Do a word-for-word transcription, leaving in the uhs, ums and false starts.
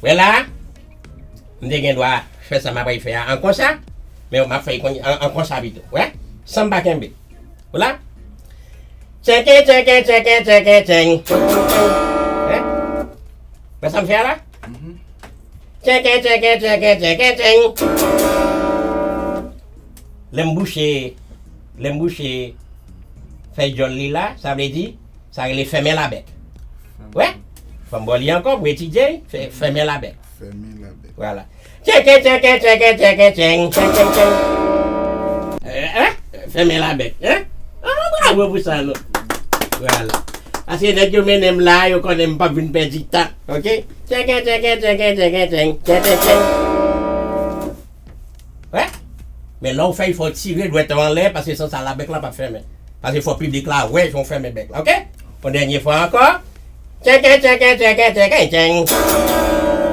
Wè la, m te gen dwa fè sa m apral fè a an konsa, men m ap fè l konn an, an konsa pito. Wè, san m pa kenbe. Ou la? Tchenken, tchenken, tchenken, tchenken, tchengen. Wè? Wè sa m fè a la? Tchenken, tchenken, tchenken, tchenken, tchengen. Lè m bouche, lè m bouche fèy djòl li la, sa vle di, sa rele fèmen labèk. Wè? Fò m ba w li ankò pou etidye, fè, fèmen labèk. Fèmen labèk. Vwala. Tchenken, tchenken, tchenken, tchenken, tcheng, tcheng, tcheng. Eh, eh, fèmen labèk, hein? Ah, bravo pou sa, non. Vwala. Paske nèg yo mennen m la, yo konnen m p ap vin pèdi tan, ok? Tchenken, tchenken, tchenken, tchenken, tcheng, tcheng, tcheng, tcheng. Wè? Men lè w fè l, fò w tire dwèt ou anlè, paske san sa labèk la p ap fèmen. Paske fò piblik la wè jan w fèmen bèk la, ok? Yon dènye fwa ankò. Tchenken, tchenken, tchenken, tchenken, tcheng.